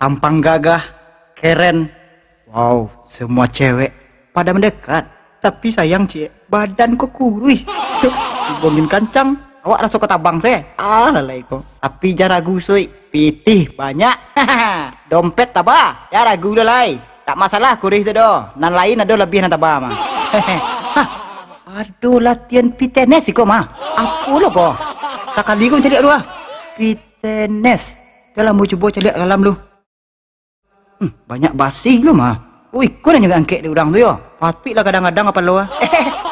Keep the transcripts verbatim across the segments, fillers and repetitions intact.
Tampang gagah, keren. Wow, semua cewek pada mendekat. Tapi sayang, ciek, badan ko kuruih. Dibongin kancang, awak raso ko tabang se. Ah, lalai ko. Tapi jan ragu, Suik. Pitih banyak. Dompet taba. Jan ragu lo lai. Tak masalah kuruih tu doh. Nan lain ado labiah nan taba mah. Hah, ado latihan fitness iko mah. Apo lo ko? Sakali ko mancaliak lu ah. Fitness. Dah lah, mau cubo caliak dalam lu. Hmm, banyak basi lu mah. Oh, iko nan angkek di urang tu yo. Patuik lah kadang-kadang kapalo ah.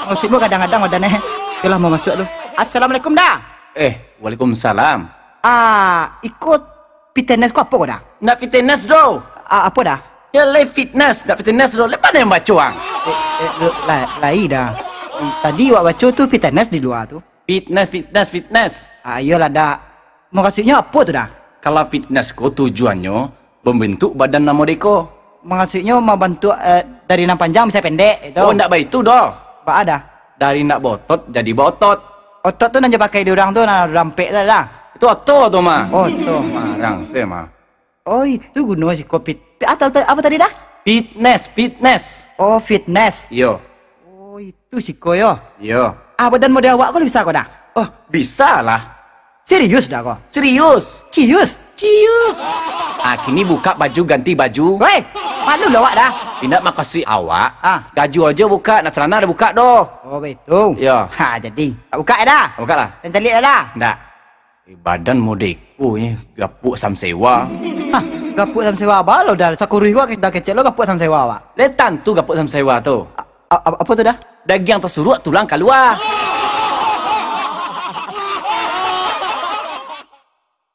Maksudmu kadang-kadang badan eh. Itulah mau masuk tu. Assalamualaikum, Da. Eh, waalaikumsalam. Ah, iko fitness ko apo ko, Da? Ndak fitness doh. Ah, apo, Da? Ya, lai fitness, ndak fitness doh. Lai pandai mambaco ang. Eh, eh, la-, lai, Da. Hmm, tadi wak baco tu fitness di lua tu. Fitness, fitness, fitness. Ah, iyolah, Da. Mukasuiknyo apo tu, Da? Kalau fitness ko tujuannyo membentuk badan nan modeko. Mukasuiknyo mambantuak, eh, dari nan panjang bisa pendek, itu. Oh, ndak baitu doh. Baa, Da? Dari ndak baotot jadi baotot. Otot tu nan jo pakai di urang tu, nan rampek tu, Da? Itu oto tu mah. Oto. Marang se mah. Oh, itu guno siko fit-, fit-, atau ta-, apo tadi, Da? Fitness, fitness. Oh, fitness. Iyo. Oh, itu siko yo. Iyo. Ah, badan model awak ko bisa ko, Da? Oh, bisa lah. Serius, Da, ko? Serius. Cius. Cius. Ah, kini buka baju, ganti baju. Weh, malu lo awak, Da. Indak, mukasuik awak. Ah. Baju ajo buka, nak celana dak buka doh. Oh, betul. Iyo. Ha, jadi. Tak buka ya, Da? Buka lah. Cancalik dah, Da. Ndak. Eh, badan modeko eh, gapuak samsewa. Hah, gapuak samsewa baa lo, Da? Sakuruih ko dah kecek lo gapuak samsewa, wak. Lai tantu gapuak samsewa tu. A-, a-, apo tu, Da? Dagiang tasuruak, tulang kalua.